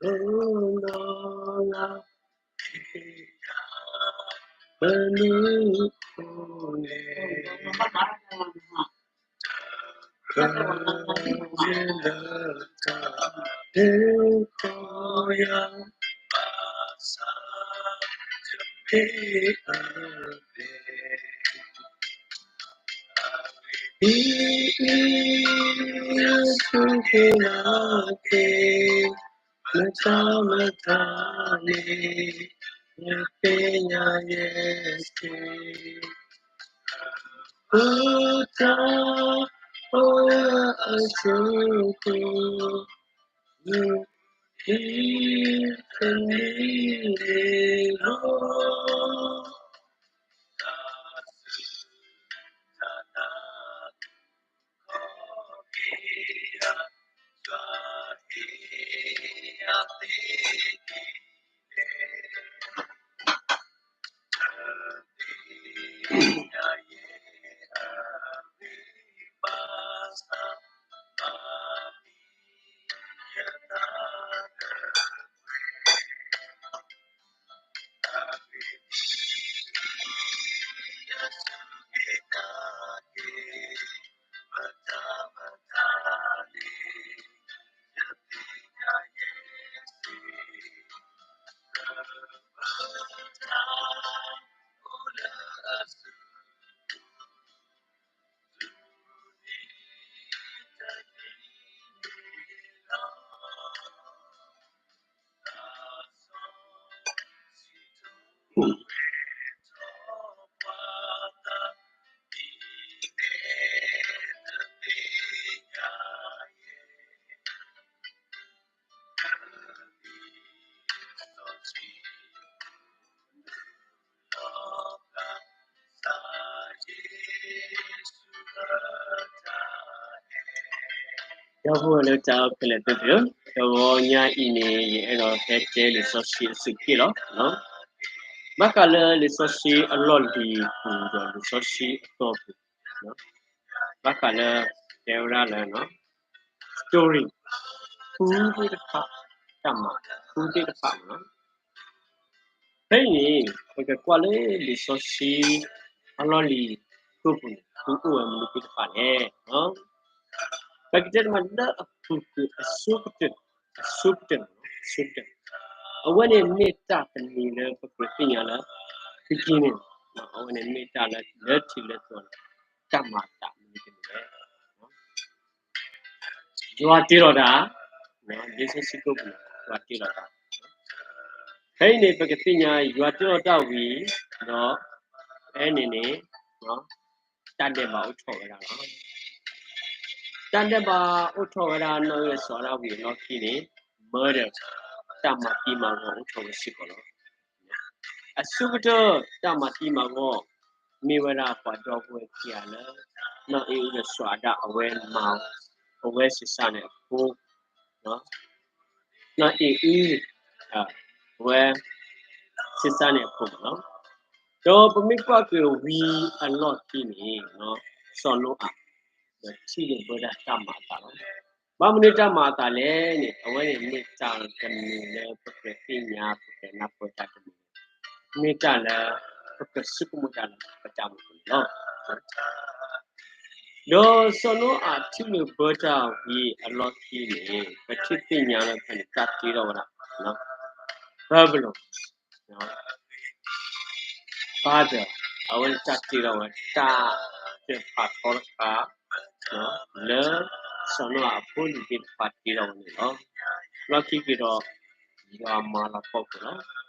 လီၤလၢ မနုၤအိၣ်န့ၣ် ကြၢးန့ၣ်လၢတၢ်ဒုးကီယၤ ဘၣ်ဆၣ် ယမ့ၢ်အၢၣ်လီၤ ဒ်အံၤ ယစူၢ်က့ၤနာ်က့ၤ မတၤမတၤန့ၣ် ယသ့ၣ်ညါယဲစ့ၢ် အဃိတၢ်အိၣ်လၢအစုပူၤ မုၢ်နံၤတနံၤန့ၣ်လီၤ. ဒီပုၢ်ဝဲၢ်လၢတၢ်အဲၣ်ဖဲလဲၣ်သ့ၣ်ဧၢ, တဂီၤညါအံၤန့ၣ် ယအဲၣ်ဒိးဟဲတဲလံာ်စီဆှံအဆူၣ်က့ၣ်လီၤ. ဘၣ်ဃးလၢလံာ်စီဆှံအလီၢ်လံၤပူၤဒီးလံာ်စီဆှံအတီၢ်ပူၤ, ဘၣ်ဃးလၢ တဲဝဲဒၣ်လၢ story ပူသ့ၣ်တဖၣ်, တၢ်မၤပူသ့ၣ်တဖၣ်န့ၣ်လီၤ. ဖဲအံၤန့ၣ် ပကကွၢ်လၢလံာ်စီဆှံအလီၢ်လံၤကိၣ်ပူၤန့ၣ် ပူအိၣ်ဝဲမနုၤသ့ၣ်တဖၣ်လဲၣ်. ပကတဲတမံၤလၢအပူၤကွံာ်အဆိကတၢၢ်, အဆိကတၢၢ်, အဆိကတၢၢ်, အဝဲန့ၣ်မ့ၢ်တၢ်တမံၤလၢပကြၢးသ့ၣ်ညါလၢ beginning, အဝဲန့ၣ်မ့ၢ်တၢ်လၢလၢထံးလၢကီၢ်န့ၣ် တၢ်မၤအသးမနုၤတမံၤလဲၣ်. ယွၤတ့လီၤတၢ်, လံာ်စီဆှံကိၣ်ပူၤန့ၣ် ယွၤတ့လီၤတၢ်. ဖဲအံၤန့ၣ် ပကသ့ၣ်ညါယွၤတ့လီၤတၢ်ဝံၤ, ဒီး ဖဲန့ၣ်န့ၣ် တၢ်ဒဲးဘးအိၣ်ထီၣ်ဝဲဒၣ်လီၤ. တၢ်ဒဲးဘးအိၣ်ထီၣ်ဝဲဒၣ်နီၣ်ဂံၢ်စီၤအၤဒၣ်ဝံၤအလီၢ်ခံန့ၣ် murder, တၢ်မၤသံမၤဂီၤအိၣ်ထီၣ်ဝဲစ့ၢ်ကီးလီၤ. အဆိကတၢၢ် တၢ်မၤသံမၤဂီၤ မ့ၢ်ဝဲဒၣ်ပှၤဒီပုၢ်ဝဲၢ်ခံဂၤလၢ နီၢ်အ့အူဒီးစီၤအၤဒၣ်အဝဲမၤ အဝဲဆံးစၢ်န့ၣ်အဖိ, နီၢ်အ့အူ အဝဲ ဆံးစၢ်န့ၣ်အဖိန့ၣ်လီၤ. ဒီးပမ့ၢ်ကွၢ်က့ၤဝံၤအလီၢ်ခံန့ၣ် စီၤနိအၤ ဒီးထံၣ်န့ၢ်ဘၣ်ဝဲဒၣ်တၢ်မၤအသးလီၤ. ဘၣ်မနုၤတၢ်မၤအသးလဲၣ်န့ၣ် အဝဲန့ၣ်မ့ၢ်တၢ်တမံၤလၢပကြၢးသ့ၣ်ညါ ပကြၢးနၢ်ပၢၢ်တၢ်တမံၤ, မ့ၢ်တၢ်လၢ ပကြၢးဆိကမိၣ်တၢ်လၢပတၢ်အိၣ်မူပူၤန့ၣ်လီၤ. ဒီးစီၤနိအၤထံၣ်န့ၢ်ဘၣ်တၢ်ဝံၤအလီၢ်ခံန့ၣ် ပထံၣ်သ့ၣ်ညါလၢဖဲန့ၣ် တၢ်တ့ထီၣ်ဝဲဒၣ် ဘၤဘူလိၣ် ဘၤဘူလိၣ် အဝဲန့ၣ်တၢ်တ့ထီၣ်ဝဲ တၢ်တဖးထီတခါ လၢစီၤနိအၤအဖိအလံၤသ့ၣ်တဖၣ်တ့ထီၣ်ဝဲန့ၣ်လီၤ. လီၢ်ခံက့ၤဒီး ယွၤမၤလၤကပီၤကွံာ်လီၤ.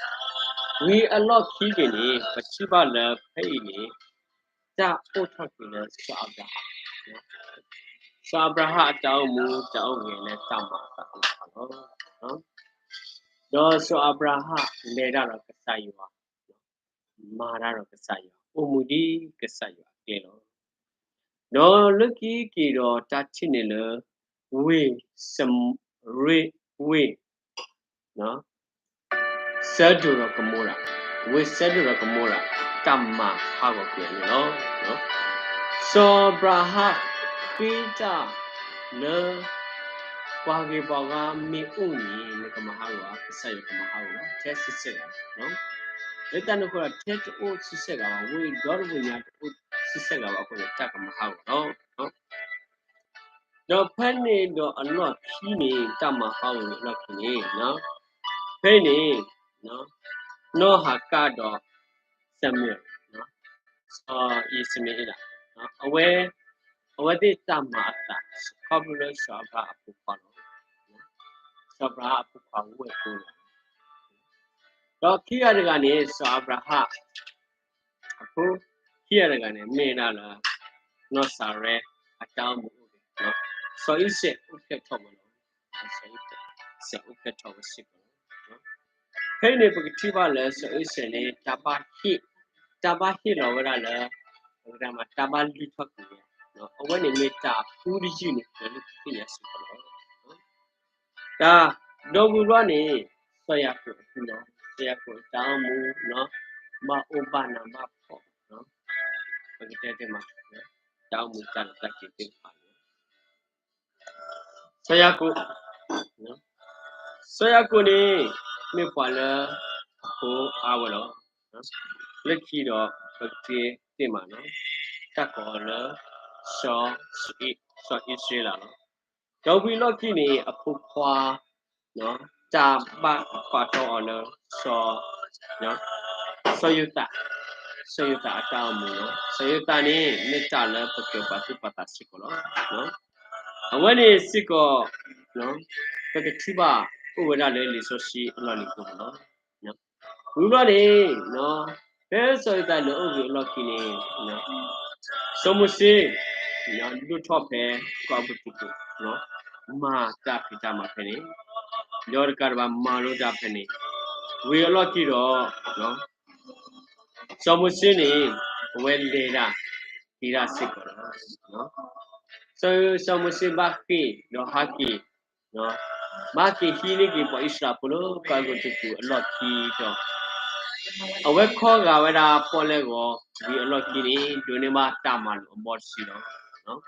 ဝံၤအလီၢ်ခံက့ၤန့ၣ် ပထံၣ်ဘၣ်လၢဖဲအံၤန့ၣ် တၢ်အိၣ်ထီၣ်က့ၤလၢစီၤအၤဘြၤဟၣ်, စီၤအၤဘြၤဟၣ်အတၢ်အိၣ်မူ တၢ်အိၣ်ဂဲၤလၢတၢ်မၤအသးသ့ၣ်တဖၣ်လီၤ. ဒီးစီၤအၤဘြၤဟၣ်လဲၤတၢ်ဒီးကစၢ်ယွၤ, မၤတၢ်ဒီးကစၢ်ယွၤ, အိၣ်မူဒ်ကစၢ်ယွၤအကျဲလီၤ. ဒီးလၢခံက့ၤဒီးတၢ်ထံၣ်န့ၢ်လၢ ဝ့ၢ်စမူ, ဝ့ၢ်, ဝ့ၢ် စဒိၣ်ဒီးကမိရၤ, ဝ့ၢ်စဒိၣ်ဒီးကမိရၤ တၢ်မၤဟးဂီၤကွံာ်အီၤန့ၣ်လီၤ. စီၤအၤဘြၤဟၣ်ဃ့တၢ်လၢ ပှၤဂ့ၤပှၤဝါမ့ၢ်အိၣ်န့ၣ် နကမၤဟးဂီၤဧါ, ကစၢ်ယွၤကမၤဟးဂီၤဧါ, ထဲဆံဆဲၣ်ဂၤလီၤ. လၢတၢ်န့ၣ်အဃိဒီး ထဲတအိၣ်ဆံဆဲၣ်ဂၤဘၣ်, ဝံၤဒီတဘိညါတအိၣ်ဆံဆဲၣ်ဂၤဘၣ်အဃိန့ၣ် တၢ်ကမၤဟးဂီၤလီၤ. ဒီးဖဲန့ၣ်ဒီးအလီၢ်ခံန့ၣ် တၢ်မၤဟးဂီၤအလီၢ်ခံန့ၣ်, ဖဲအံၤန့ၣ် နီၢ်ဟၤကၣ်ဒီး စၤမံ, စီၤယံးစမံအ့လး, အဝဲ, အဝဲသ့ၣ်တၢ်မၤအသး ခီဖျိလၢစီၤအၤဘြၤဟၣ်အဖိခွါလီၤ. စီၤအၤဘြၤဟၣ်အဖိခွါဝဲၢ်ကိလီၤ. ဒီးခံဂၤတဂၤန့ၣ် စီၤအၤဘြၤဟၣ် အဖိခံဂၤတဂၤန့ၣ် မ့ၢ်ဝဲဒၣ်လၢ နီၢ်စၤရဲအတၢ်အိၣ်မူအဂ့ၢ်, စီၤအံၤစဲးအိၣ်ဖျဲၣ်ထီၣ်ဝဲလီၤ. စီၤအံၤစဲးအိၣ်ဖျဲၣ်ထီၣ်ဝဲစ့ၢ်ကီးလီၤ. ဖဲအံၤန့ၣ် ပကထံၣ်ဘၣ်လၢစီၤအံၤစဲးန့ၣ် တၢ်ဘၣ်ဟ့ၣ်, တၢ်ဘၣ်ဟ့ၣ်လီၤဝဲဒၣ်လၢ ပကတဲမး တၢ်ဘၣ်လုၢ်ထီၣ်က့ၤဝဲ, အဝဲန့ၣ်မ့ၢ်တၢ်ပူတယုၢ်န့ၣ် လၢလၢပသ့ၣ်ညါစ့ၢ်ကီးလီၤ. တၢ်, ဒီးဝံၤဘျီန့ၣ် စီၤယၤကိာ်အပူၤလီၤ. စီၤယၤကိာ်အတၢ်အိၣ်မူ ဘၣ်အိၣ်ဘၣ်နးဘၣ်ဖှီၣ်, ပကတဲတဲမး တၢ်အိၣ်မူတၢ်လဲၤတၢ်က့ၤသ့ၣ်တဖၣ်န့ၣ် စီၤယၤကိာ်, စီၤယၤကိာ်န့ၣ် မ့ၢ်ပှၤလၢ အဖိအါဝဲလီၤ. လၢခံဒီး ပကတဲသ့ၣ်မးန့ၣ် တၢ်ကိးအီၤလၢ စီၤ, စီၤအံၣ်စရ့လးလီၤ. ဒီးဝံၤအလီၢ်ခံန့ၣ် အဖိခွါ တၢ်ဘၣ်ပာ်ထီၣ်အီၤလၢ စီၤ, စီၤယိၤသး, စီၤယိၤသးအတၢ်အိၣ်မူလီၤ. စီၤယိၤသးန့ၣ် မ့ၢ်တၢ်လၢပကြၢးပာ်သူၣ်ပာ်သးစ့ၢ်ကီးလီၤ. အဝဲန့ၣ်စ့ၢ်ကီး ပကထံၣ်ဘၣ်အိၣ်ဝဲဒၣ်လၢလံာ်စီဆှံအလီၢ်လံၤပူၤန့ၣ်လီၤ. ဝံၤဘျီန့ၣ် ဖဲစီၤယိၤသးလဲၤအိၣ်ဂ့ၤအလီၢ်ခံန့ၣ် စီၤမိၤၡ့ ဒိၣ်ထီၣ်ဖဲကီၢ်အဲၤကူပတူး မၤတၢ်ဖံးတၢ်မၤဖဲန့ၣ်, ဒီးတကးဒံးဘၣ်မၤလိတၢ်ဖဲန့ၣ်, ဝံၤအလီၢ်ခံဒီး စီၤမိၤၡ့န့ၣ် အဝဲလဲၤဒၣ် က့ၤဒၣ်စ့ၢ်ကီးလီၤ. စီၤ, စီၤမိၤၡ့ဘၣ်ဃ့ၢ်ဒီးဟးက့ၤ, ဘၣ်က့ၤဟံးန့ၢ်က့ၤပှၤအံၣ်စရ့လးဖိလၢကီၢ်အဲၤကူပတူးအလီၢ်ခံဒီး အဝဲခီဂာ်ဝဲဒၣ်ပီၣ်လဲၣ်ဂီၤ ဝံၤအလီၢ်ခံန့ၣ် ဒိးန့ၢ်ဘၣ်တၢ်မၤလိာ်အဘီတဆံလီၤ.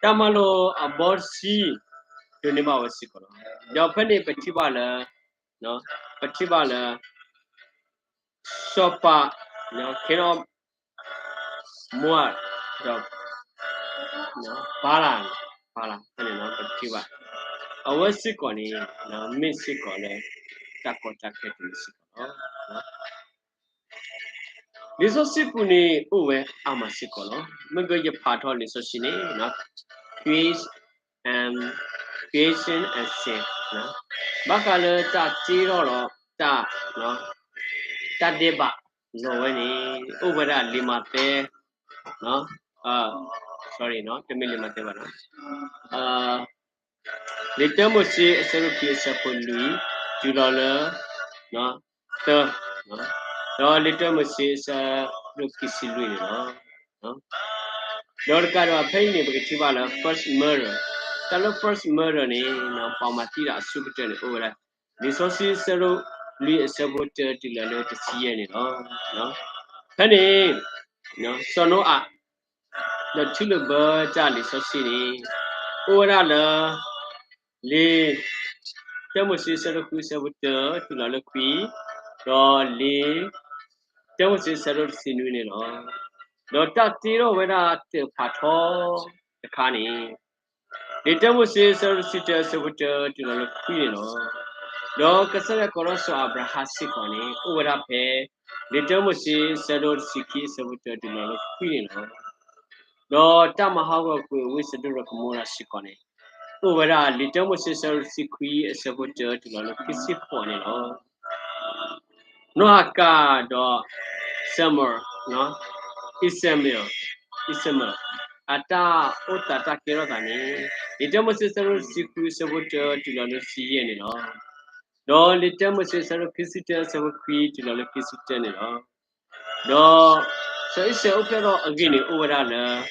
တၢ်မၤလိာ်အဘီတဆံ ဒိးန့ၢ်ဘၣ်ဝဲစ့ၢ်ကီးလီၤ. ဒီးဖဲန့ၣ်ပထံၣ်ဘၣ်လၢ, ပထံၣ်ဘၣ်လၢ စီၤပၤ, ခဲနီၣ်, မိၤ, ဒီး ဘၤလး, ဘၤလးဖဲန့ၣ်ပထံၣ်ဘၣ်, အဝဲစ့ၢ်ကီးန့ၣ် မ့ၢ်စ့ၢ်ကီးလၢ တၢ်ကီတၢ်ခဲတမံၤစ့ၢ်ကီးလီၤ. လံာ်စီဆှံပူၤန့ၣ် အိၣ်ဝဲအါမးစ့ၢ်ကီးလီၤ. မ့ၢ်ကယဖးထီၣ်လံာ်စီဆှံန့ၣ် creation, creation and sin, ဘၣ်ဃးလၢတၢ်တ့ထီၣ်ဒီး တၢ်, တၢ်ဒဲးဘးလီၤဝဲန့ၣ် အိၣ်ဝဲဒၣ်လံာ်မးသဲ, sorry, တမ့ၢ်လံာ်မးသဲဘၣ်, လံာ်တၢမိၤၡ့အဆၢဒိၣ်ခံအဆၢဖိလွံၢ် တုၤလီၤလၢ သၢ, ဒီးလံာ်တၢမိၤၡ့အဆၢဒိၣ်ခံဆံလွံၢ်န့ၣ်လီၤ. ဒီးတကးဒံးဘၣ်ဖဲအံၤန့ၣ် ပကထံၣ်ဘၣ်လၢ first murder, တၢ်လၢ first murder န့ၣ် ပှၤမၤသံတၢ်အဆိကတၢၢ်န့ၣ် အိၣ်ဝဲဒၣ် လံာ်စီဆှံအဆၢဒိၣ်လွံၢ်အဆၢဖိတၢတုၤလီၤလၢတဆံယဲၢ်န့ၣ်လီၤ. ဖဲန့ၣ် စီၤနိအၤ ဒီးထံလုာ်ဘၢတၢ်လံာ်စီဆှံန့ၣ် အိၣ်ဝဲဒၣ်လၢ လံာ်တၢမိၤၡ့အဆၢဒိၣ်ဃုအဆၢဖိတၢတုၤလီၤလၢခွံ, ဒီးလံာ်တၢမိၤၡ့အဆၢဒိၣ်တဆံနွံန့ၣ်လီၤ. ဒီးတၢ်တ့ထီၣ်ဝဲဒၣ်တၢၢ်ဖးထီတခါန့ၣ် လံာ်တၢမိၤၡ့အဆၢဒိၣ်တဆံတၢအဆၢဖိတၢတုၤလီၤလၢခွံန့ၣ်လီၤ. ဒီးကစၢ်ယွၤကိးထီၣ်စီၤအၤဘြၤဟၣ်စ့ၢ်ကီးန့ၣ် အိၣ်ဝဲဒၣ်ဖဲ လံာ်တၢမိၤၡ့အဆၢဒိၣ်တဆံခံအဆၢဖိတၢတုၤလီၤလၢခွံန့ၣ်လီၤ. ဒီးတၢ်မၤဟးဂီၤကွံာ်ဝ့ၢ်စဒိၣ်ဒီးကမိရၤစ့ၢ်ကီးန့ၣ် အိၣ်ဝဲဒၣ်လံာ်တၢမိၤၡ့အဆၢဒိၣ်တဆံခွံအဆၢဖိတၢတုၤလီၤလၢခံဆံဃိးန့ၣ်လီၤ. နီၢ်ဟၤကၤဒီး စဲမီၢ်, အံၣ်စဲမီၢ်, အံၣ်စဲမီၢ် အတၢ်အိၣ်သးတၢ်ကဲထီၣ်သးန့ၣ် လံာ်တၢမိၤၡ့အဆၢဒိၣ်တဆံဃုအဆၢဖိတၢတုၤလီၤလၢတဆံယဲၢ်န့ၣ်လီၤ. ဒီးလံာ်တၢမိၤၡ့အဆၢဒိၣ်ခံဆံတၢအဆၢဖိခွံတုၤလီၤလၢခံဆံတၢန့ၣ်လီၤ. ဒီးစီၤအံၣ်စဲးအိၣ်ဖျဲၣ်ထီၣ်အဂ့ၢ်န့ၣ် အိၣ်ဝဲဒၣ်လၢ လံာ်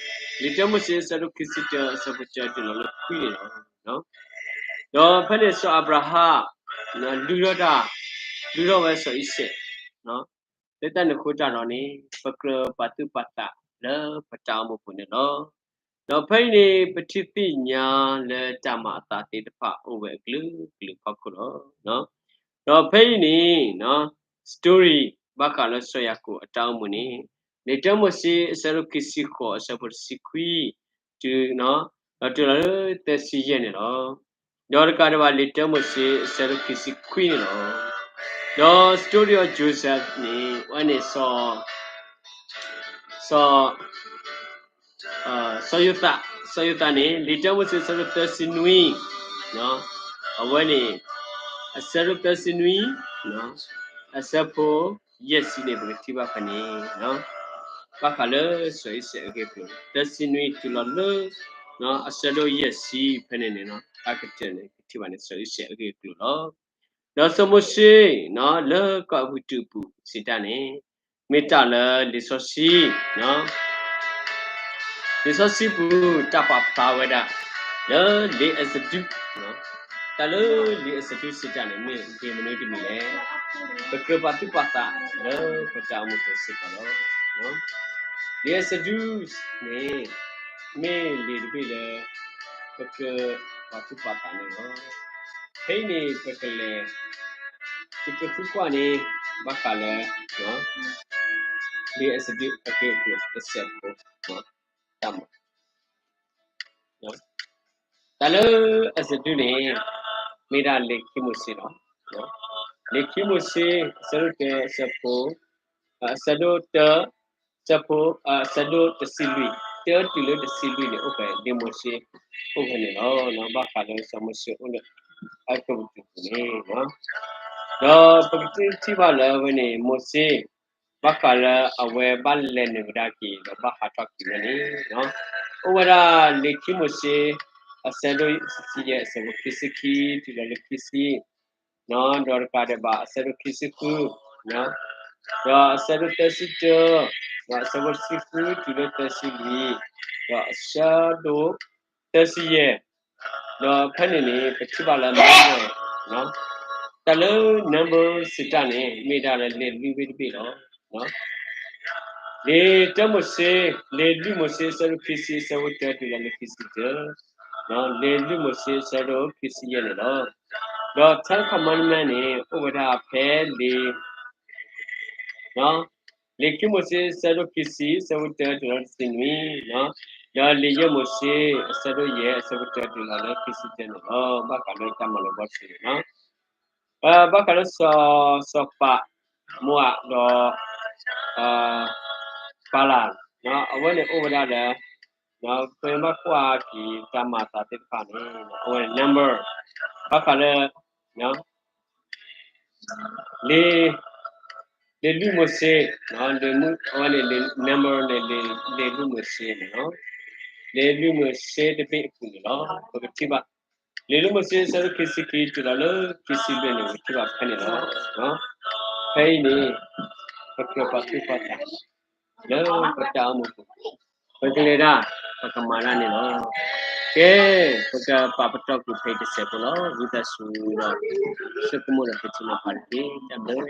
တၢမိၤၡ့အဆၢဒိၣ်ခံဆံတၢအဆၢဖိတၢတုၤလီၤလၢခွံန့ၣ်လီၤ. ဒီးဖဲန့ၣ်စီၤအၤဘြၤဟၣ် လုၢ်ထီၣ်တၢ်, လုၢ်ထီၣ်ဝဲစီၤအံၣ်စဲး, လၢတၢ်န့ၣ်အဃိတၢ်ဒီးန့ၣ် ပကြၢးပာ်သူၣ်ပာ်သးလၢပတၢ်အိၣ်မူပူၤန့ၣ်လီၤ. ဒီးဖဲအံၤန့ၣ် ပထံၣ်သ့ၣ်ညါလၢတၢ်မၤအသးသ့ၣ်တဖၣ်အိၣ်ဝဲအကလုာ်ကလုာ်ဖီခိၣ်လီၤ. ဒီးဖဲအံၤန့ၣ် story ဘၣ်ဃးလၢစီၤယၤကိာ်အတၢ်အိၣ်မူန့ၣ် လံာ်တၢမိၤၡ့အဆၢဒိၣ်ခံဆံဃိး အဆၢဖိတဆံခွံ တုၤ ဒီးတုၤလီၤလၢသၢဆံယဲၢ်န့ၣ်လီၤ. ဒီးတကးဒံးဘၣ် လံာ်တၢမိၤၡ့အဆၢဒိၣ်ခံဆံခွံန့ၣ်လီၤ. ဒီး story of Joseph န့ၣ် အဝဲန့ၣ် စီၤ စီၤ စီၤယိၤသး, စီၤယိၤသးန့ၣ် လံာ်တၢမိၤၡ့အဆၢဒိၣ်သၢဆံနွံ, အဝဲန့ၣ် အဆၢဒိၣ်သၢဆံနွံ အဆၢဖိယဲၢ်ဆံန့ၣ် ပကထံၣ်ဘၣ်ဖဲန့ၣ် ဘၣ်ဃးလၢစီၤအံၤစဲးအဂ့ၢ်အကျိၤ သၢဆံနွံတုၤလီၤလၢ အဆၢဒိၣ်ယဲၢ်ဆံဖဲန့ၣ်န့ၣ် အကတၢၢ်န့ၣ် ကထံၣ်ဘၣ်န့ၣ်စီၤအံၤစဲးအဂ့ၢ်အကျိၤလီၤ. ဒီးစီၤမိၤၡ့ လၢကီၢ်အဲၤကူပတူးပူၤစံးတၢ်န့ၣ် မ့ၢ်တၢ်လၢလံာ်စီဆှံ လံာ်စီဆှံပူၤ တၢ်ပာ်ဖျါဝဲဒၣ် လၢလံာ်အဲၤစဒုး, တၢ်လၢလံာ်အဲၤစဒုးစံးတၢ်န့ၣ် မ့ၢ်ဒ်မနုၤတမံၤလဲၣ်. ပကြၢးပာ်သူၣ်ပာ်သးလၢပတၢ်အိၣ်မူပူၤစ့ၢ်ကီးလီၤ. လံာ်အဲၤစဒုးန့ၣ် မ့ၢ်လံာ်တဘ့ၣ်လၢ ပကြၢးပာ်သူၣ်ပာ်သးန့ၣ်လီၤ. ဖဲအံၤန့ၣ် ပကလဲၤ ပကဃုကွၢ်န့ၣ် ဘၣ်ဃးလၢ လံာ်အဲၤစဒုးအဂ့ၢ်အကျိၤတစဲးဖိ တၢ်မၤ တၢ်လၢအဲၤစဒုးန့ၣ် မ့ၢ်ဒၣ်လံာ်ခံမိၤၡ့လီၤ. လံာ်ခံမိၤၡ့ အဆၢဒိၣ်တၢ အဆၢဖိ အဆၢဒိၣ်တၢ အဆၢဖိ အဆၢဒိၣ်တဆံလွံၢ် တၢတုၤလၢတဆံလွံၢ်န့ၣ် အိၣ်ဖဲလံာ်မိၤၡ့ အိၣ်ဖဲန့ၣ်လီၤ. ဘၣ်ဃးလၢစီၤမိၤၡ့အိၣ်လၢ အဲၤကူပတူးပူၤန့ၣ် ဒီးပကထံၣ်ဘၣ်လၢအဝဲန့ၣ် မိၤၡ့ ဘၣ်ဃးလၢအဝဲဘၣ်လဲၤနုာ်ကဒါက့ၤ ဒီးဘၣ်ဟးထီၣ်က့ၤဝဲန့ၣ် အိၣ်ဝဲဒၣ်လံာ်ခံမိၤၡ့ အဆၢဒိၣ်ယဲၢ်ဆံယဲၢ် အဆၢဖိခံဆံခံ တုၤလီၤလၢခံဆံ ဒီးတကးဒံးဘၣ် အဆၢဒိၣ်ခံဆံဃု ဒီးအဆၢဒိၣ်သၢဆံတၢ ဒီးအဆၢဖိတဆံဃု တုၤလၢသၢဆံလွံၢ် ဒီးအဆၢဒိၣ်သၢဆံယဲၢ် ဒီးဖဲန့ၣ်န့ၣ် ပထံၣ်ဘၣ်လၢ number တၢ်လၢ number စံးတၢ်န့ၣ် မ့ၢ်ဒၣ်လၢလံာ်လွံၢ်ဘ့ၣ်တဘ့ၣ်လီၤ. လံာ်တၢမိၤၡ့ လံာ်လွံၢ်မိၤၡ့ အဆၢဒိၣ်ခံဆံ အဆၢဖိတၢ တုၤလီၤလၢခံဆံတၢ, လံာ်လွံၢ်မိၤၡ့ အဆၢဒိၣ်ခံဆံယဲၢ်န့ၣ်လီၤ. ဒီး Ten Commandment န့ၣ် အိၣ်ဝဲဒၣ်ဖဲလံာ် လံာ်ခံမိၤၡ့ အဆၢဒိၣ်ခံဆံ အဆၢဖိတၢ တုၤလီၤတဆံနွံ, ဒီးလံာ်ယဲၢ်မိၤၡ့ အဆၢဒိၣ်ယဲၢ် အဆၢဖိတၢ တုၤလီၤလၢခံဆံတၢန့ၣ်လီၤ. ဘၣ်ဃးလၢတၢ်မၤလိာ်ဘီတဆူန့ၣ်လီၤ. ဘၣ်ဃးလၢစီၤ စီၤပၤ မိၤအးဒီး ပၤလး အဝဲန့ၣ်အိၣ်ဝဲဒၣ်လၢ ပမ့ၢ်ကွၢ်က့ၤတၢ်မၤအသးသ့ၣ်တဖၣ်န့ၣ် အဝဲန့ၣ် number ဘၣ်ဃးလၢ လံာ် လံာ်လွံၢ်မိၤၡ့ လံာ်မုၢ် အဝဲန့ၣ် လံာ် number န့ၣ် လံာ် လံာ်လွံၢ်မိၤၡ့န့ၣ်လီၤ. လံာ်လွံၢ်မိၤၡ့တဘ့ၣ်အပူၤန့ၣ်လီၤ. ပကထံၣ်ဘၣ် လံာ်လွံၢ်မိၤၡ့ အဆၢဒိၣ်ခံဆံခံ တုၤလီၤလၢခံဆံလွံၢ်န့ၣ် ပကထံၣ်ဘၣ်ဖဲန့ၣ်လီၤ. ဖဲအံၤန့ၣ် ပကြၢးပာ်သူၣ်ပာ်သး လၢပတၢ်အိၣ်မူပူၤ ပကလဲၤတၢ် ပကမၤတၢ်န့ၣ်လီၤ. ကဲ ပကပာ်ပတီၢ်ကွံာ်ဖဲအံၤတစဲးဖိလီၤ. ဝံသးစူၤဒီး ဆိကမိၣ်ဒီးပထံၣ်န့ၢ်ပှၤတက့ၢ်. တၢ်ဘျုး